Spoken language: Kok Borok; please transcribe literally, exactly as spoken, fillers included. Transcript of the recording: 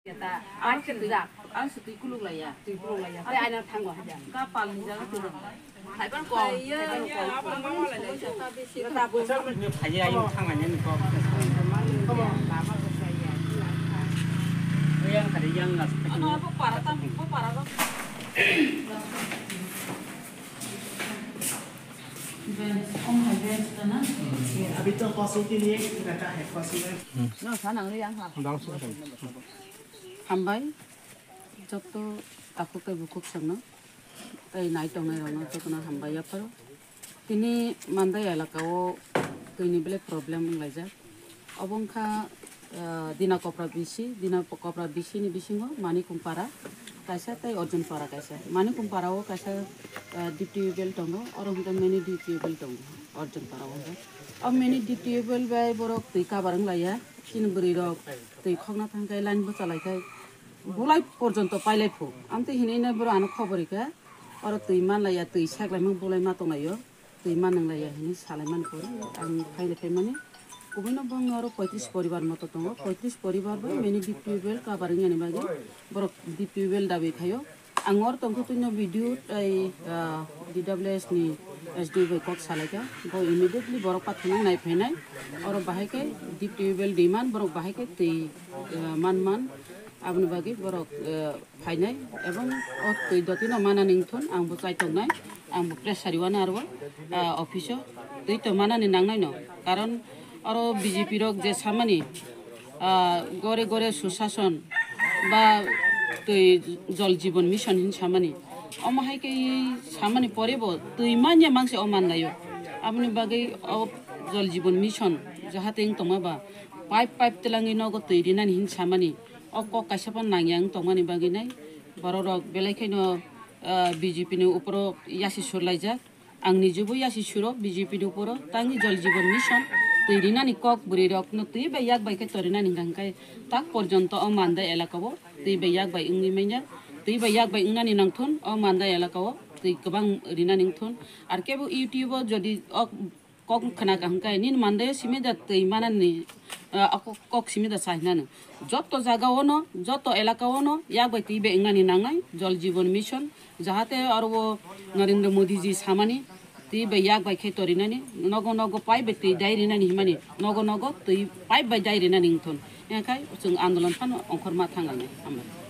Ang se twi, ang se twi kuluk laiya. Twi kuluk laiya. Tei aina thango haja. Kapal ni jaga twi rok. Haiban kol. Haiya ayung thang ani ni kok. Yang kada yang nas. Ano apa para tam, apa para tam. Bench, om hai bench ta na? अभी तो पॉसिबल नहीं है, रहता है possible. No, sana ngi yang ha. Hambai, joto takhuk tei bukhuk songno, tei nai tongnai rokno jotono hambai yapharo. Tini Mandai elaka o twi ni belai problem wnglaijak. Obo wngkha, ah, Dina Kopra bisi, Dina Kopra bisi ni bisingo Manikum para kaisa tei Arjun para kaisa. Manikum para o kaisa, ah, deep tubewell tongo, oro hwnkhe mini deep tubewell tongo Arjun para o hwnkhe. O mini deep tubewell bai borok twi kabar wnglaiya, chini bwrwi rok twi khokna thangkhai line bwchalaikhai bulai porjonto pailai phu. Amtwi hinwi no borok ano khobor rikha, oro twi manlaiya, twi seklaimung bulai ma tonglaio. Twi ma nang laiya hinwi salai mani pore ang phaile phaimani. Kubui no bongni oro poitris poribar moto tongo, poitris poribar bai mini deep tubewell kabar wngya ni bagwi borok deep tubewell dabi khaio. Ang oro tongkhe twino video tei, ah, D W S ni S D O bai kok salaikha, bo immediately borok pathorno nai phainai, oro bahai khe deep tubewell demand borok bahai khe twi, ah, man man. Aboni bagwi borok, eh, phainai ebong o twi dotino manani wngthun, ang bo chaitongnai, ang bo pressure wano aro, ah, office o twi to manani nangnai no, karon oro B J P rok je samani, ah, gore gore susason ba twi jol jibon mission hin samani, omo hai khe samani pore bo twi manya mangse o manlaio, aboni bagwi o jol jibon mission jahate wng tongma ba pipe pipe twlangwi nogo twi rinani hin samani. O kok kaisa phano nangya wng tongmani bagwi nai borok rok belai kheno, ah, B J P ni uporo yasi surlaijak. Ang nijubo yasi suro B J P ni uporo, tangwi Jal Jeevan Mission twi rinani kok bwrwi rokno twi bai yak bai khe torinani hwnkha hwnkhe tak porjonto o Mandai elaka o twi bai yak bai wngwi manya, twi bai yak bai wngnani nangthun o Mandai elaka o twi kwbang rinani wngthun. Ar kebo YouTube o jodi o kok khna kaham khe nini Mandai o simi da twi manani, ah, o kok, kok simi da sa hinani. Joto jaga o no, joto elaka o no yak bai twi bai wngnani nangnai Jal Jeevan Mission. Jahate aro o Narendra Modi ji samani twi bai yak bai khe torinani, nogo nogo pipe bai twi dai rinani himani, nogo nogo twi pipe bai dai rinani wngthun. Enkhai chwng andolon phano ongkhorma thang lainai. Hambai.